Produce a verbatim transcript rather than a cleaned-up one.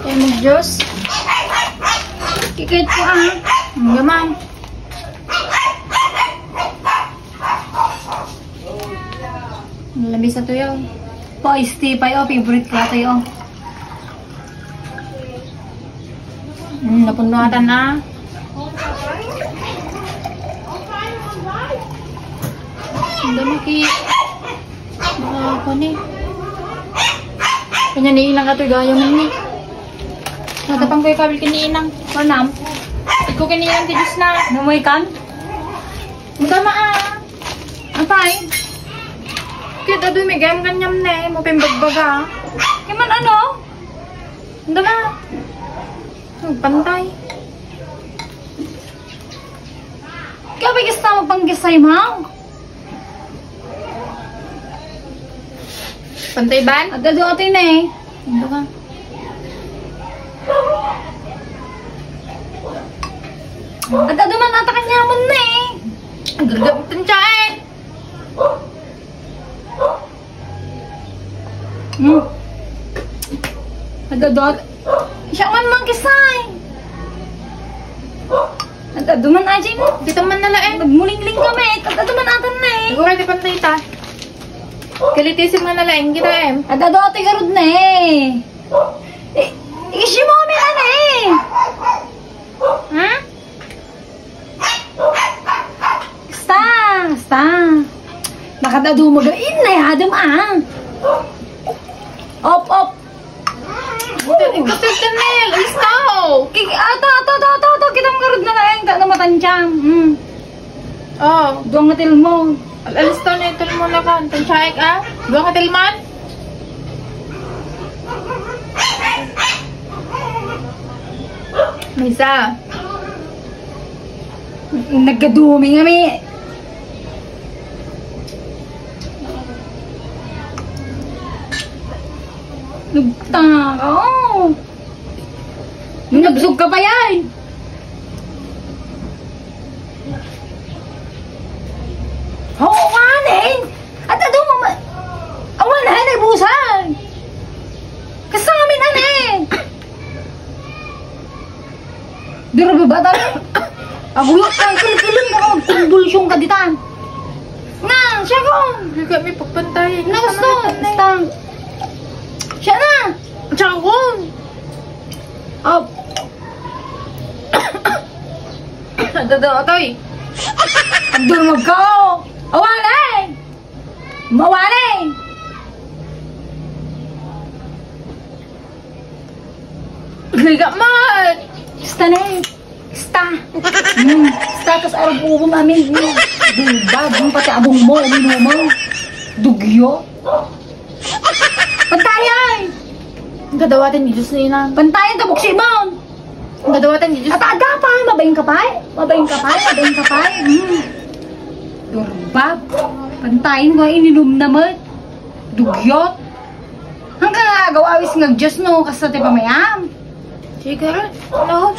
Ay, mag-juice. Kikit ko, ah. Ang gaman. Ang lamisa to yun. Pa, isti pa yun. Favorite ko ito yun. Mm, napunuatan na. Ang dami ki-, ah, kuwan eh. Kanya ni inang ato, gaya man ni. Natapang ko yung kabil kini inang. Manam. Ikaw kini inang, ti Diyos na. Namoy kan? Ang tama ah. Apay? Kaya dadu may gayam kanyam ne, mo pimbagbaga. Kaya man ano? Ang dama. Ang pantay. Kaya ba gusto mo pang gisay mo? Pantay ban? At dadu ato yun eh. Ang dama. At dadu man ata kanyamon na eh. Ang gagap ng tiyan. Hmm. Nagdadot. Siya man man kisay. Nagdado man ajin. Kita man na laeng. Nagmulingling kami. Nagdado man atan na eh. Siguro di pantay ta. Kalitisin man na laeng kita em. Nagdado ati garud na eh. Eh, ikisi mo kami na eh. Ha? Basta, basta. Nakadado mo ga-, inay, adam, ah. Op, op. Ikaw, Sir Chanel, alis ka, oh. Ki-, ato, ato, ato, ato, ato, kita mo garud na laeng, ta na matansyang. Hmm. Oh. Duwang nga tilmo. Al-, alis ka na, tilmo na ka. Tansyaek, ah. Duwang nga tilman. Misa. Nagkadumi nga mi. Nagtanga ka, oh. Nung nabsog ka pa yan. Oo nga, Neng. At adu mo ma-, awan na, naibusan. Kasta kami na, Neng. Dira ba ba tayo? Aguyot ka, kilkilin ka, magkumbulsyon ka ditan. Nga, siya ko. Hindi kami pagpantayan. Nga gusto, basta. Siya na. Siya ko. Up. Dada, atoy. Agdurmog ka, oh. Awalay! Mawalay! Gayga man! Basta na eh. Basta. Hmm, basta, tas arog-ubom amin. Hmm. Bulbag, yung pati abong mo, uminom mo. Dugyo. Pantayan! Ang gadawatin ni Diyos na ina. Pantayan, tabok si Imam! Ang gadawatin ni Diyos. At ada pa, mabaing ka pa eh. Mabaing ka pa eh, mabaing ka pa eh. Hmm. Durbag. Pantayan ko, ininom naman. Dugyot. Hanggang nga agaw awis nga Diyos no, kasta ti pamayam. Sige, ano?